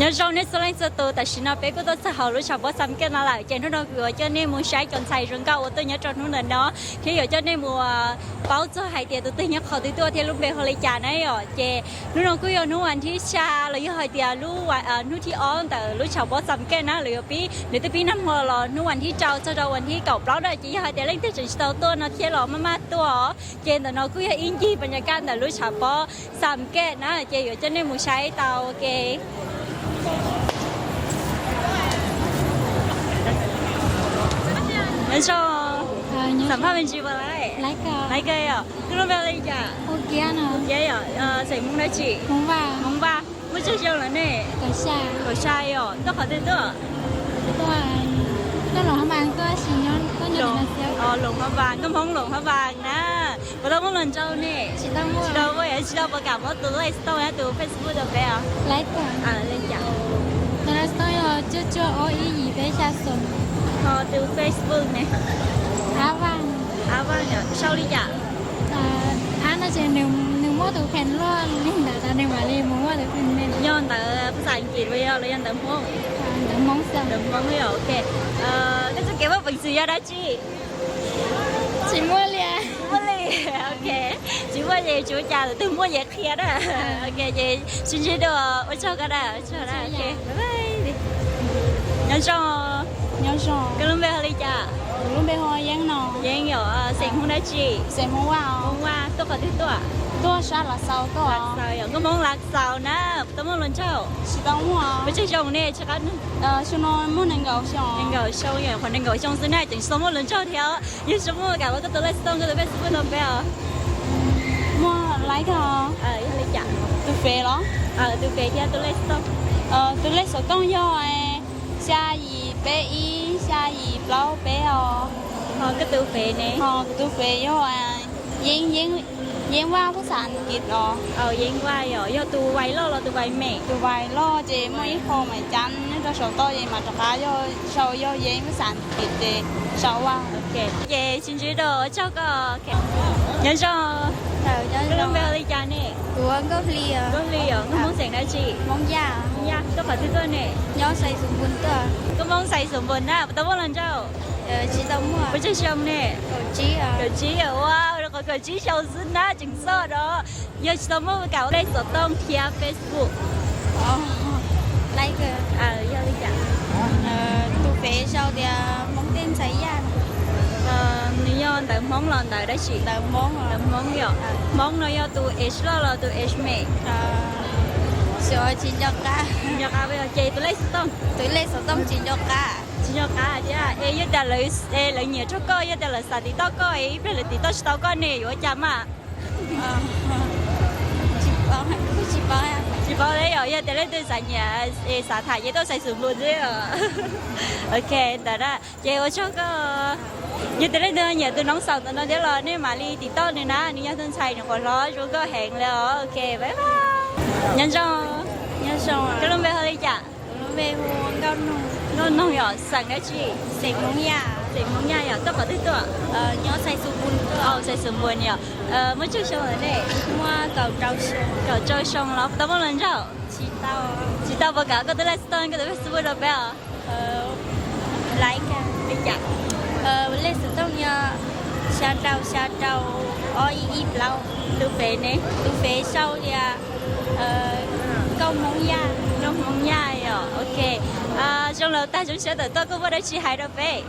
Nyob zoo nej txhua leej txhua tus, tam sim no peb kuj tuaj txog hauv lub tshav pob Xam Kej no lawm, ces hnub no kuv yuav coj nej mus saib cov ntxhais zoo nkauj uas tuaj nyob rau hnub ntawm no, thiab yuav coj nej mus paub txog hais tias tus twg nyob qhov twg tuaj thiab lub npe hu li cas na yom. Ces hnub no kuj yog hnub vas thib xya los yog hais tias lub hnub thib ob ntawm lub tshav pob Xam Kej na, lawv yuav pib, nws twb pib nag hmo los hnub vas thib rau txog rau vas thib kaum plaub na. Ces yog hais tias leej twg tseem tsis tau tuaj no thiab los maj maj tuaj os. Ces ntawm no kuj yog ib ncig pas ncas kaj ntawm lub tshav pob Xam Kej na, ces yuav coj nej mus saib tau ke. Nyob zoo, xam phaj me ntsis puas laib? Laib kawg yom. Koj lub npe hu li cas? Kiab yom. Xeem Hmoob dab tsi? Hmoob Vaj. Muaj tsawg xyoo lawm ne? Kaum xya yom. Tuaj qhov twg tuaj? Loos Hab Vas, nkauj Hmoob Loos Hab Vas na. Puas tau muaj hluas nraug ne? Tsis tau muaj, tsis tau puas kam muab tus lej xov tooj thiab tus Facebook rau peb os? Tus Facebook ne? Ab Vaj, sau li cas? Ab no ces nws muaj tus khees luaj li ntawd tas nws mam li mus muaj tus khees me. Yog ntawv phas xas Askiv los yog, los yog ntawv Hmoob? Ntawv Hmoob xwb. Ntawv Hmoob yom, ok. Koj txoj kev muaj peev xwm yog dab tsi? Tsis muaj li. Muaj li, ok. Tsis muaj ces tsis ua cas, tus twg muaj ces qhia na. Ok, ces sib ntsib dua, ua tsaug koj na, ua tsaug na. Nyob zoo. Nyob zoo. Koj lub npe hu li cas? Kuv lub npe hu Yeeb no. Yeeb yom, xeem Hmoob dab tsi? Xeem Hmoob Vaj. Hmoob Vaj, tuaj qhov twg tuaj? Tuaj sab Lav Xaus tuaj. Lav Xaus yom, nkauj Hmoob Lav Xaus na, puas tau muaj hluas nraug? Tsis tau muaj. Puas tsawg xyoo ne, tsawg qab? Xyoo no muaj nees nkaum xyoo. Nees nkaum xyoo yom, qhov nees nkaum xyoo xwb na tseem tsis tau muaj hluas nraug thiab. Yog tsis tau muaj kam muab koj tus lej xov tooj, koj tus Facebook rau peb os? Muaj laib kawg. Yog li cas? Tus fev los? Tus fev thiab tus lej xov tooj. Tus lej xov tooj yog xya yim peb ib xya yim plaub peb os. Ho koj tus fev ne? Ho kuv tus fev yog Yeeb, Yeeb Vaj phas xas Askiv os. Yeeb Vaj yom, yog tus vais loj los tus vais mem? Tus vais loj ces muaj ib qho maiv cab nyob rau saum toj ces mas rov qab yog sau yog Yeeb phas xas Askiv ces sau Vaj. Ces sib ntsib dua, ua tsaug koj. Nyob zoo. Koj lub npe hu li cas ne? Kuv Nkauj Hli. Nkauj Hli yom, nkauj Hmoob xeem dab tsi? Hmoob Yaj. Hmoob Yaj, tuaj qhov twg tuaj ne? Nyob Xais Xus Npus tuaj. Nkauj Hmoob Xais Xus Npus na, puas tau muaj hluas nraug? Tsis tau muaj. Puas tsawg xyoo ne? Kaum tsib. Kaum tsib yom, ua, rau qhov kaum tsib xyoo xwb na tseem soj rau. Yog tsis tau muaj kam lej xov tooj thiab Facebook. Yog li cas? Tus fev sau tias Hmoob Tej Ntxhais Yaj. Nws yog ntawv Hmoob los ntawv dab tsi? Ntawv Hmoob. Ntawv Hmoob yom. Hmoob no yog tus H loj los tus H mem? Xyov, tsis nco qab. Nco qab, ces tus lej xov tooj? Tus lej xov tooj tsis nco qab. Tsis nco qab thiab. Es yog tias lawv, lawv nyiam rau koj, yog tias lawv xav tiv toj koj es ib pliag lawv tiv toj tsis tau koj ne yuav ua cas mas? Tsis paub li yom, yog tias leej twg xav nyiam es xav tham ces tuaj Xais Xus Npus xwb. Ok, ntawd na, ces ua tsaug koj. Yog tias leej twg nyiam tus Noob Xaus ntawm no thiab los nej mam li tiv toj nws na, nws yog tus ntxhais nyuam qhuav hlob zoo nkauj heev li os. Ok, bye bye. Nyob zoo. Koj lub npe hu li cas? Nkauj Noog. Nkauj Noog yom, xeem dab tsi? Xeem Hmoob Yaj. Xeem Hmoob Yaj yom, tuaj qhov twg tuaj? Nyob Xais Xus Npus. Xais Xus Npus yom. Muaj tsawg xyoo lawm ne? Muaj kaum rau xyoo. Kaum rau xyoo los tau muaj hluas nraug? Tsis tau. Tsis tau, puas kam koj tus lej xov tooj, koj tus Facebook rau peb os? Li cas? Lej xov tooj yog xya rau xya rau ob ib ib plaub. Tus fev ne? Tus fev sau tias Nkauj Hmoob Yaj. Nkauj Hmoob Yaj yom, ok. Zoo los tag zoo siab tawm tuaj, koj muaj dab tsi hais rau peb?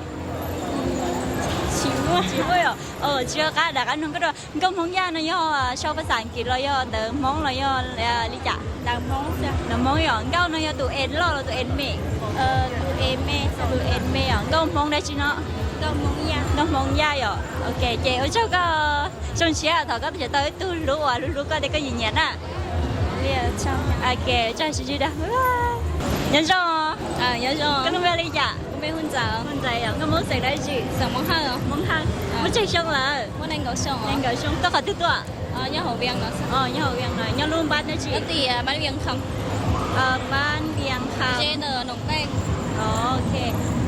Tsis muaj. Tsis muaj yom. Tsis ua qab, rov qab nug koj dua, Nkauj Hmoob Yaj no yog sau phas xas Askiv los yog ntawv Hmoob los yog li cas? Ntawv Hmoob yom. Nkauj no yog tus N loj los tus N me? Tus N me. Tus N me yom. Nkauj Hmoob dab tsi no? Nkauj Hmoob Yaj yom. Ok, ces ua tsaug koj. Zoo siab thov koj cov tau ib tug hlub uas hlub hlub koj thiab koj nyiam nyiam na. Nyob zoo. Koj lub npe li cas? Hu Ntxawm. Hu Ntxawm yom. Nkauj Hmoob xeem dab tsi? Xeem Hmoob Hawj. Hmoob Hawj. Muaj tsawg xyoo lawm? Muaj nees nkaum xyoo. Nees nkaum xyoo. Tuaj qhov twg tuaj? Nyob hauv Vias no. Nyob hauv Vias no, nyob lub npab dab tsi? Nyob tim npab Vias Kham. Npab Vias Kham. Ze ntawm Noom Pej. Ok.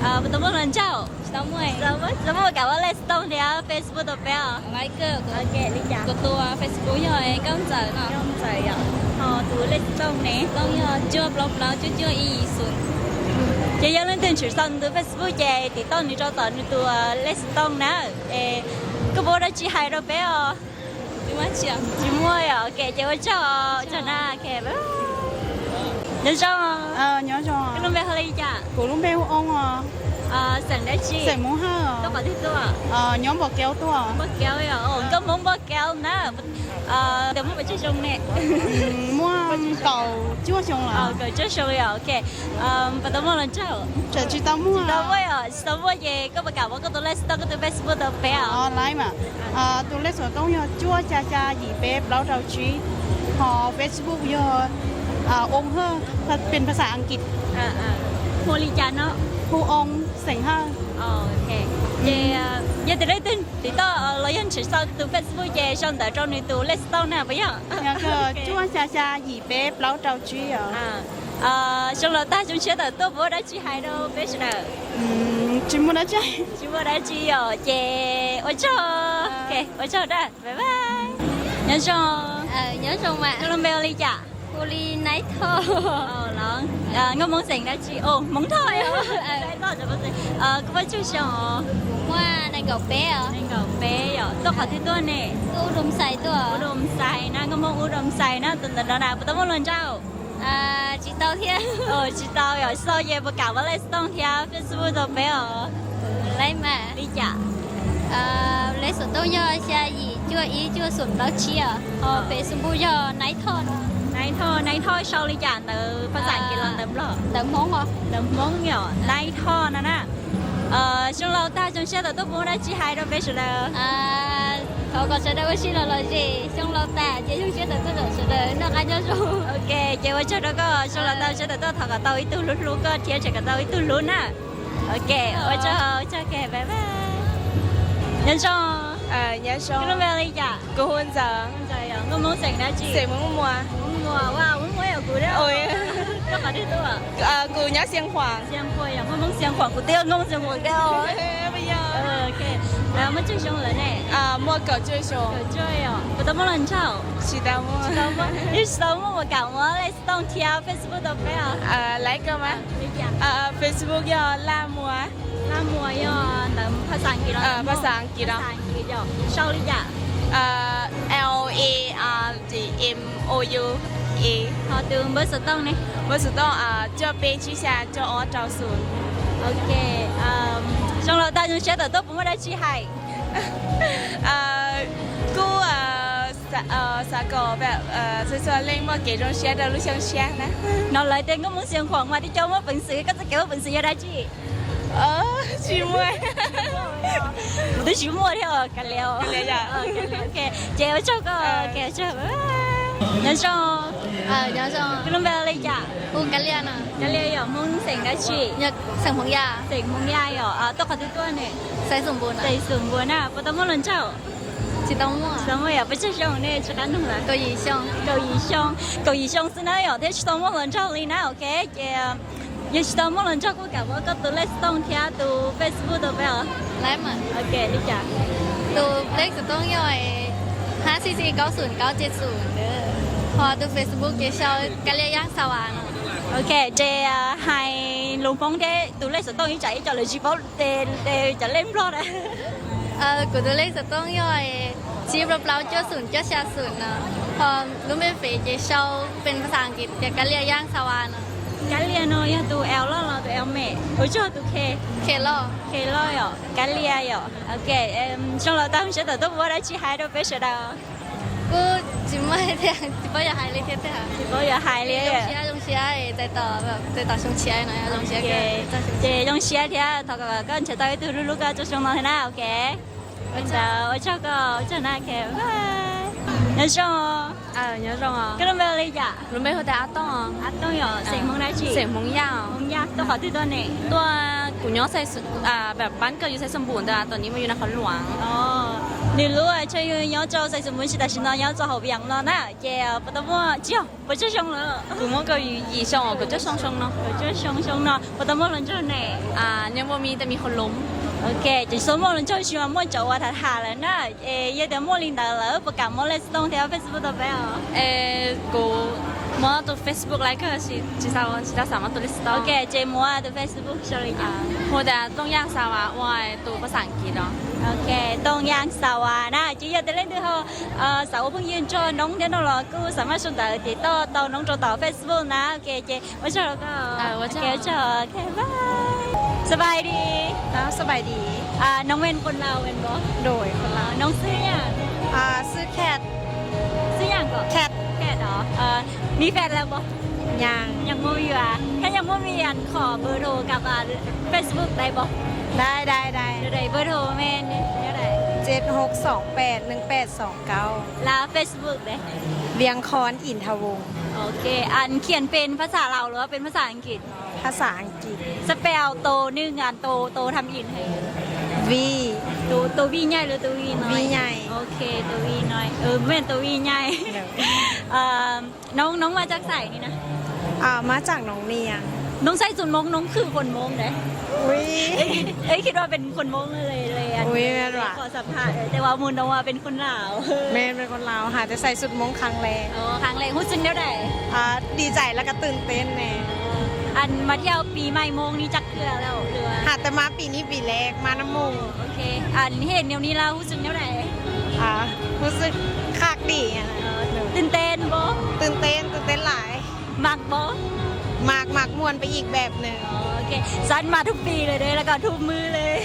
Puas tau muaj hluas nraug? Tsis tau muaj, kam muab Lej Xov Tooj thiab Facebook tau peb os. Li cas? Kuv tus Facebook yog Nkauj Ntxawm no. Nkauj Ntxawm yom. Ho tus Lej Xov Tooj ne? Tooj yog cuaj plaub plaub cuaj cuaj ib yim xum. Ces yog leej twg tsis tau nws tus Facebook ces tiv tauj nws rau tom nws tus Lej Xov Tooj na. Es koj puas muaj dab tsi hais rau peb os? Tsis muaj yom, ces ua tsaug, tsaug na. Nyob zoo, koj lub npe hu li cas? Kuv lub npe hu Oob os. Xeem dab tsi? Xeem Hmoob Hawj. Tuaj qhov twg tuaj? Nyob Npos Keub tuaj. Npos Keub yom, nkauj Hmoob Npos Keub na. Tus muaj pes tsawg xyoo ne? Muaj kaum cuaj xyoo lawm. Kaum cuaj xyoo yom, ok. Puas tau muaj hluas nraug? Tsis tau muaj. Tsis tau muaj yom, tsis tau muaj ces koj puas kam muab koj tus Lej Xov Tooj, koj tus Facebook tau peb os? Lawv mas, tus Lej Xov Tooj yog cuaj xya xya yim peb plaub rau tsib, ho Facebook yog Oob Hawj, pes phas xas Askiv. Hu li cas no? Hu Oob xeem Hawj. Ces yog tias leej twg tiv tauj los yog nrhiav tsis tau tus Facebook ces sau ntawv rau nws tus Lej Xov Tooj na puas yog? Cuaj xya xya yim peb plaub rau tsib os. Xyoo laus tag xyoo tshiab tawm tuaj puas muaj dab tsi hais rau peb sawv daws? Tsis muaj dab tsi. Tsis muaj dab tsi yom, ces ua tsaug, ua tsaug dab, bye bye. Nyob zoo. Nyob zoo mas. Koj lub npe hu li cas? Hu li Naib Thoj. Nkauj Hmoob xeem dab tsi? Hmoob Thoj. Koj muaj tsawg xyoo os? Kuv muaj nees nkaum peb os. Nees nkaum peb yom, tuaj qhov twg tuaj ne? Tuaj Ub Doo Xais tuaj. Ub Doo Xais na, nkauj Hmoob Ub Doo Xais na, tus ntawm no na, puas tau muaj hluas nraug? Tsis tau thiab. Tsis tau yom, tsis tau ces puas kam muab Lej Xov Tooj thiab Facebook rau peb os? Li cas? Lej Xov Tooj yog xya yim cuaj ib cuaj xum plaub tsib os, ho Facebook yog Naib Thoj no. Naib Thoj, Naib Thoj sau li cas, ntawv phas xas Askiv los ntawv Nplog? Ntawv Hmoob os. Ntawv Hmoob yom, Naib Thoj no na. Xyoo laus tag xyoo tshiab tawm tuaj puas muaj dab tsi hais rau peb sawv daws? Thov kom sawv daws ua si los lom zem, xyoo laus tas ces xyoo tshiab tawm tuaj rau sawv daws noj qab nyob zoo. Ok, ces ua tsaug rau koj, xyoo laus tag xyoo tshiab tawm tuaj thov kom tau ib tug hlub hlub koj thiab tseem kom tau ib tug hlub na. Ok, ua tsaug, ua tsaug, ok, bye bye. Nyob zoo. Koj lub npe li cas? Kuv hu Ntxawm. Ntxawm yom, nkauj Hmoob xeem dab tsi? Xeem Hmoob Muas. Hmoob Muas, ua Hmoob Muas yom, kuv thiab. Koj qhov twg tuaj? Kuv nyob Xeev Khuam. Xeev Khuam yom, nkauj Hmoob Xeev Khuam, kuv twb yog nkauj Hmoob Xeev Khuam thiab. Muaj tsawg xyoo lawm ne? Muaj kaum cuaj xyoo. Kaum cuaj yom, puas tau muaj hluas nraug? Tsis tau muaj. Yog tsis tau muaj puas kam muab Lej Xov Tooj thiab Facebook rau peb os? Laiv koj mas. Facebook yog Laj Muas. Laj Muas yog ntawv phas xas Askiv los? Phas xas Askiv los. Sau li cas? L A M O U A. Ho tus npawb xov tooj ne? Npawb xov tooj cuaj peb tsib xya cuaj ob rau xum. Ok, xyoo laus tag xyoo tshiab tawm tuaj puas muaj dab tsi hais? Kuv xav kom txhua txhua leej muaj kev zoo siab rau lub xyoo tshiab na. No lawv tias nkauj Hmoob Xeev Khuam mas, tib co muaj peev xwm, koj txoj kev muaj peev xwm yog dab tsi? Tsis muaj. Kuv twb tsis muaj thiab, kav liam. Ces ua tsaug koj. Nyob zoo. Koj lub npe li cas? Hu Kav Liaj no. Kav Liaj yog Hmoob xeem dab tsi? Xeem Hmoob Yaj. Xeem Hmoob Yaj yom, tuaj qhov twg tuaj ne? Xaiv Xum Npus na. Puas tau muaj hluas nraug? Tsis tau muaj. Tsis tau muaj yom, puas tsawg xyoo ne? Tsis qab nug lawm. Kaum yim xyoo. Kaum yim xyoo, kaum yim xyoo xwb na yom, thiab tsis tau muaj hluas nraug li na. Ok, ces yog tsis tau muaj hluas nraug kuj kam muab koj tus lej xov tooj thiab tus Facebook rau peb os. Ok, li cas? Tus lej xov tooj yog hab xij xij kaub xum kaub tsib xum ntawd, ho tus Facebook ces sau Kav Liaj Yaj Xa Vas no. Ok, ces hais lus Hmoob thiab tus lej xov tooj ib tsam ib co lawv tsis paub tes cov lej Nplog na. Kuv tus lej xov tooj yog tsib plaub plaub cuaj xum cuaj xya xum no, ho lub npe fev ces sau pes phas xas Askiv tias Kav Liaj Yaj Xa Vas no. Kav Liaj no yog tus L loj los tus L me? Ua tsaug tus K. K loj. K loj yom, Kav Liaj yom. Ok, xyoo laus tag xyoo tshiab tawm tuaj puas muaj dab tsi hais rau peb sawv daws? Kuj tsis muaj thiab, tsis paub yuav hais li thiab. Tsis paub yuav hais li. Zoo siab, zoo siab, txais tos xyoo tshiab no zoo siab. Ces zoo siab thiab, thov kom koj nrhiav tau ib tug hlub hlub koj rau xyoo no thiab na. Ok, ua tsaug koj, ua tsaug na. Nyob zoo. Nyob zoo. Koj lub npe hu li cas? Lub npe hu tias Ab Tooj. Ab Tooj yom, xeem Hmoob dab tsi? Xeem Hmoob Yaj. Hmoob Yaj, tuaj qhov twg tuaj ne? Tuaj, kuv nyob Xais, pab kawg yus Xais Xum Npum ntawd, tam sim no mas yus nyob Qhov Luam. Nws lub tshaj yus nyob rau Xais Xum Npum, tsis tam sim no nyob rau Hauv Vias no na. Ces puas tau muaj, tsis yog, puas tsawg xyoo lawm? Kuv muaj kaum yim xyoo, kaum cuaj xyoo xyoo no. Kaum cuaj xyoo xyoo no, puas tau muaj hluas nraug ne? Nyob muaj me ib tug me hauv loos. Ok, ces xav muaj los ntsog tsis mas muaj cov uas tham tham lawm na. Es yog tias muaj li ntawd lawm puas kam muab lej xov tooj thiab Facebook rau peb os? Kuv muab tus Facebook lawm, tsis tau xav muab tus lej xov tooj. Ok, ces muab tus Facebook sau li cas? Hu tias Tooj Yaj Xas Vas ua tus phas xas Askiv no. Ok, Tooj Yaj Xas Vas na, ces yog tias leej twg ho xav ua phooj ywg nrog Noob thiab no los kuj xav maj sau ntawv ces tau tau Noob rau tom Facebook na. Ok, ces ua tsaug koj. สบายดี สบายดี น้องเป็นคนลาวเป็นบ่ โดย คนลาว น้องชื่อหยัง อ่า ชื่อแคท ชื่อหยังก่อน แคท แคทเหรอ เอ่อ มีแฟนแล้วบ่ ยัง ยังไม่มีอ่ะ ถ้ายังไม่มีอันขอเบอร์โทรกับอ่า Facebook ได้บ่ ได้ได้ได้ เดี๋ยวใดเบอร์โทรแม่นเดี๋ยวใด เจ็ดหกสองแปดหนึ่งแปดสองเก้า แล้ว Facebook เด้ เวียงคอนอินทวงศ์ โอเค อันเขียนเป็นภาษาลาวหรือว่าเป็นภาษาอังกฤษ ภาษาอังกฤษ สเปลตัวหนึ่งอันโตโตทำอินให้ วี ตัวตัววีใหญ่หรือตัววีน้อย วีใหญ่ โอเค ตัววีน้อย เออแม่นตัววีใหญ่ เออ น้องน้องมาจากไสนี่นะ อ่า มาจากหนองเนียง น้องใส่สูทม้งน้องคือคนม้งเด้ อุ้ย เอ้ยคิดเอ้ยคิดว่าเป็นคนม้งเลยเลยอัน อุ้ยแม่นว่ะ ขอสัมภาษณ์เออแต่ว่าหมู่น้องว่าเป็นคนลาว แม่นเป็นคนลาวค่ะแต่ใส่สูทม้งครั้งแรก อ๋อครั้งแรกรู้สึกแนวใด อ่า ดีใจแล้วก็ตื่นเต้นแน่ อันมาเที่ยวปีใหม่ม้งนี่จักเทื่อแล้วหรือว่า หาแต่มาปีนี้ปีแรกมานำหมู่ โอเค อันเห็นแนวนี้แล้วรู้สึกแนวใด อ่า รู้สึกคักดีอะนะ ตื่นเต้นบ่ ตื่นเต้น ตื่นเต้นหลาย มักบ่ มัก มัก ม่วนไปอีกแบบหนึ่ง โอเค ฉันมาทุกปีเลยเด้ แล้วก็ทุกมื้อเลย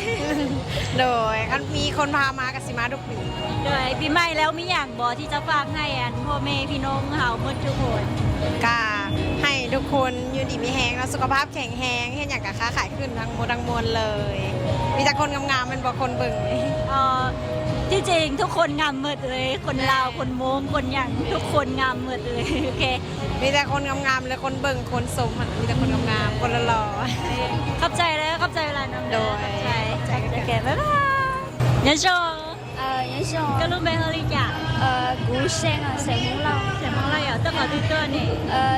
โดย คันมีคนพามาก็สิมาทุกปี โดย ปีใหม่แล้วมีอย่างบ่ที่จะฝากให้อันพ่อแม่พี่น้องเฮาหมดทุกคน ก็ให้ทุกคนอยู่ดีมีแฮงเนาะ สุขภาพแข็งแรง เฮ็ดหยังก็ค้าขายขึ้นทั้งหมดทั้งมวลเลย มีแต่คนงามๆ แม่นบ่ คนเบิ่ง เอ่อ ที่จริงทุกคนงามหมดเลย คนลาว คนม้ง คนหยัง ทุกคนงามหมดเลย โอเค มีแต่คนงามๆ เลย คนเบิ่ง คนชมอะ มีแต่คนงามๆ คนหล่อๆ ขอบใจนะ ขอบใจเวลาน้องนะ โดย ขอบใจ ขอบใจ โอเค บ๊ายบาย Nyob zoo. Nyob zoo. Koj lub npe hu li cas? Kuv Seej, xeem Hmoob Lauj. Xeem Hmoob Lauj yog tuaj qhov twg tuaj ne?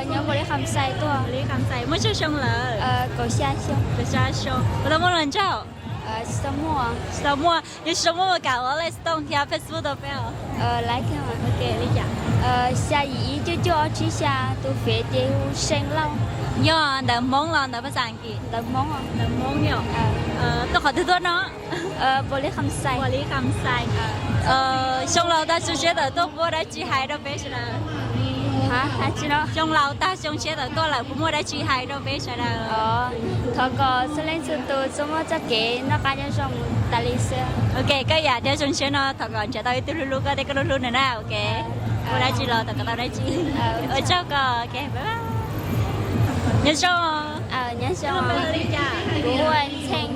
Nyob Npaus Lis Kham Xais tuaj. Npaus Lis Kham Xais. Muaj tsawg xyoo lawm? Kaum xya xyoo. Kaum xya xyoo. Puas tau muaj hluas nraug? Tsis tau muaj. Tsis tau muaj. Yog tsis tau muaj puas kam ua lej xov tooj thiab Facebook rau peb os? Li cas? Xya yim ib cuaj cuaj ob tsib xya, tus fev ces hu Seej Lauj. Yog ntawv Hmoob los ntawv phas xas Askiv? Ntawv Hmoob. Ntawv Hmoob yom. Tuaj qhov twg tuaj no? Npaus Lis Kham Xais. Npaus Lis Kham Xais. Xyoo laus tag xyoo tshiab tawm tuaj puas muaj dab tsi hais rau peb sawv daws? Xyoo laus tag xyoo tshiab tawm tuaj lawm puas muaj dab tsi hais rau peb sawv daws? Thov kom txhua leej txhua tus txhob muaj txoj kev noj qab nyob zoo mus tas li xwb. Ok, koj yam thiab xyoo tshiab no thov kom nrhiav tau ib tug hlub hlub koj thiab koj hlub hlub nws na. Ok, muaj dab tsi los thov kom tau dab tsi. Ua tsaug koj. Ok, bye bye. Nyob zoo. Nyob zoo. Kuv hu ua Ntxhee.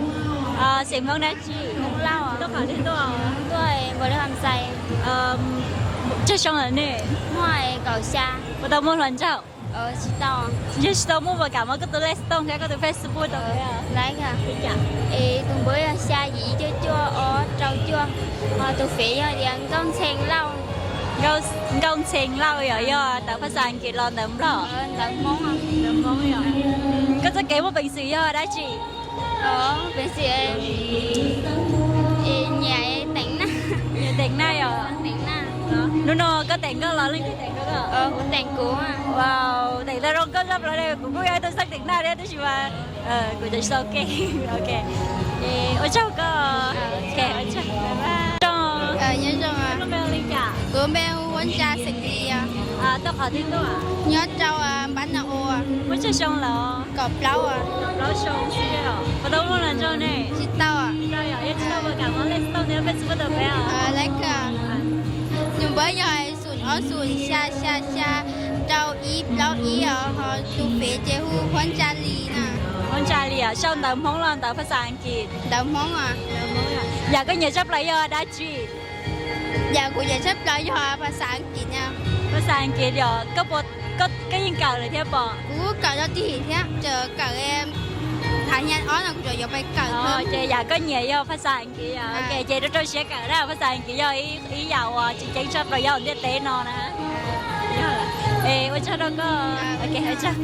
Xeem Hmoob dab tsi? Hmoob Lauj. Tuaj qhov twg tuaj? Tuaj Npaus Lis Kham Xais. Tsawg xyoo lawm ne? Muaj kaum xya. Puas tau muaj hluas nraug? Tsis tau. Yog tsis tau muaj puas kam muab koj tus lej xov tooj thiab koj tus Facebook rau peb? Li cas? Es tus npawb yog xya yim cuaj cuaj ob rau cuaj, ho tus fev yog tias Nkauj Ntxhee Lauj. Nkauj Ntxhee Lauj yom, yog ntawv phas xas Askiv los ntawv Nplog? Ntawv Hmoob. Ntawv Hmoob yom. Koj txoj kev muaj peev xwm yog dab tsi? Peev xwm nyiam teem naj. Nyiam teem naj yom? Hnub no koj teem koj los leej twg teem koj? Kuv teem kuv. Wow, teem tau zoo nkauj tshaj plaws li. Kuv kuj yog ib tug xeeb teem naj thiab tab sis mas kuv tseem tsis tau kev. Ok, ua tsaug koj. Ok, ua tsaug. Nyob zoo. Kuv npe hu Huab Ntsa xeem Lis. Tuaj qhov twg tuaj? Nyob rau Npab Na Ua. Muaj tsawg xyoo lawm? Kaum plaub. Kaum plaub xyoo xwb os. Puas tau muaj hluas nraug ne? Tsis tau. Tsis tau yom, yog tsis tau puas kam muab lej xov tooj thiab Facebook rau peb os? Li cas? Nws npawb yog xoom ob xoom xya xya xya rau ib plaub ib os, ho tus fev ces hu Huab Ntsa Lis na. Huab Ntsa Lis os, sau ntawv Hmoob los ntawv phas xas Askiv? Ntawv Hmoob os. Yam koj nyiam tshaj plaws yog dab tsi? Yam kuv nyiam tshaj plaws yog phas xas Askiv na. Phas xas Askiv yog koj, koj yeej kawm lawm thiab pob? Kuv kawm rau tim him thiab, tseem kawm thav hia ob no kuv tseem yuav pais kawm. Ces yam koj nyiam yog phas xas Askiv yom. Ok, ces rau rau siab kawm na, phas xas Askiv yog ib yam uas tseem ceeb tshaj plaws nyob ntiaj teb no na. Ua tsaug rau koj. Ok, ua tsaug.